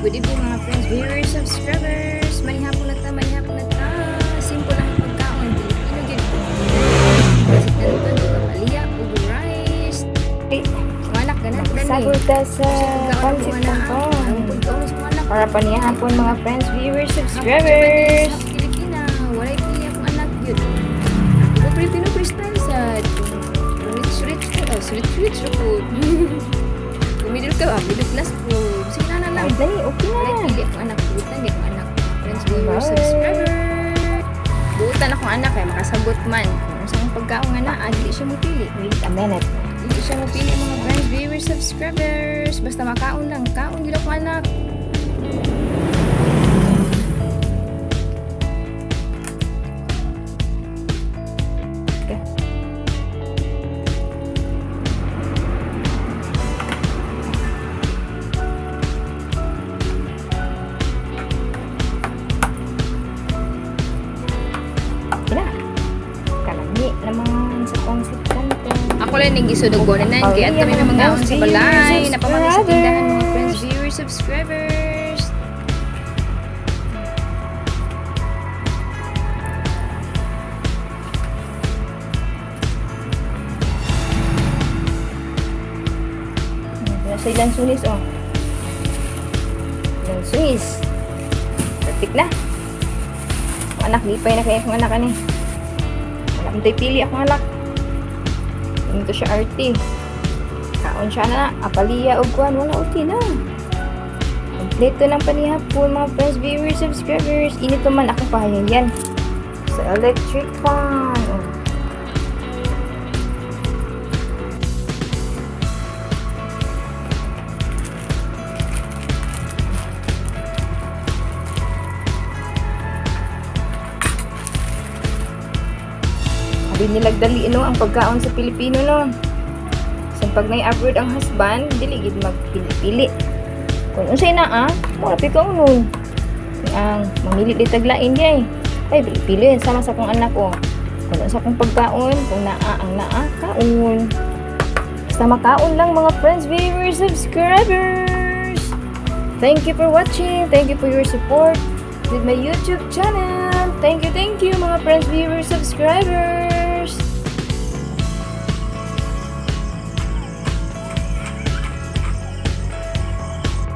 Good evening, mga friends, viewers, subscribers. Manihapon na ta, manihapon na ta. Simple lang ang pagkaon. Pilipino gyud. Pancit canton, ampalaya, ug rice. Ay, Mga anak, ganahan ko Sagol ta sa pancit canton. Ang pagkaon sa mga anak. Para panihapon, mga friends, viewers, subscribers. Sa Pilipina, walay pili akong anak yun. Ako Pilipino Christian sa rich rich ko, oh, rich rich ko. Kung middle ka, middle class ko. Sige na na lang. Ay, dali, okay na. Walay pili akong anak, buutan di akong anak. Friends, viewers, Bye. subscribers. Buutan akong anak kay makasabot man. Kung sa akong pagkaon nga naa, dili siya mo pili. Wait a minute. Dili siya mo pili, mga friends, viewers, subscribers. Basta makaon lang, kaon gid akong anak. Okay. Okay na. Kalami naman sa pancit canton. Ako lang ning gisud og gonanan kay at kami na mga sa balay, napamang sa tindahan, mga friends, viewers, subscribers. Nasa ilang sunis, oh. Ilang sunis. Perfect na. Ang anak, lipay na kaya akong anak ani. Wala akong pili akong anak. Ito siya RT. Kaon siya na. Ampalaya og kuan. Wala, okay na. Kompleto ng panihapon, mga friends, viewers, subscribers. Init man akong pahayayan sa electric fan. Oh. Sabi nilag dali no ang pagkaon sa Pilipino no. Sa pag nay abroad ang husband, dili gid magpili-pili. Kung unsay naa, mo ra ka nun. Ang mamili di taglain di ay. Ay pili-pili sama sa akong anak ko. Kung unsa akong pagkaon, kung naa ang naa, kaon. Basta makaon lang, mga friends, viewers, subscribers. Thank you for watching. Thank you for your support with my YouTube channel. Thank you mga friends, viewers, subscribers.